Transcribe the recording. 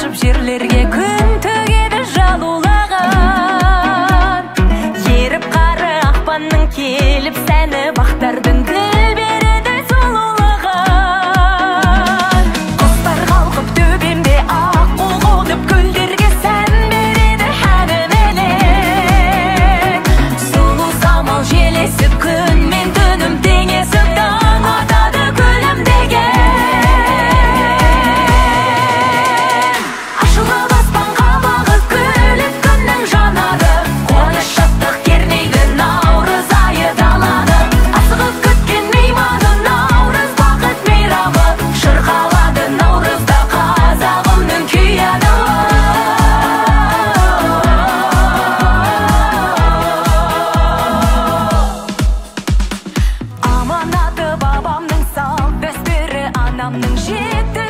Шашып жерлерге күн төгеді жалулаған. Еріп қары ақпанның келіп сәні, бақтардың гүл береді сұлулығын. Құстар қалқып төбемде аққу қонып, гүлдерге сән береді әніменен. Сұлу самал желесіп күн мен түнім теңесіп, таң атады күлімдеген. Ашылып аспан қабағы күліп күннің жанары, қуаныш шаттық кернейді наурыз айы даланы. Асығып күткен мейманы наурыз бақыт мейрамы, шырқалады наурызда қазағымның күй әні. Аманаты бабамның салт дәстүрі, анамның жеті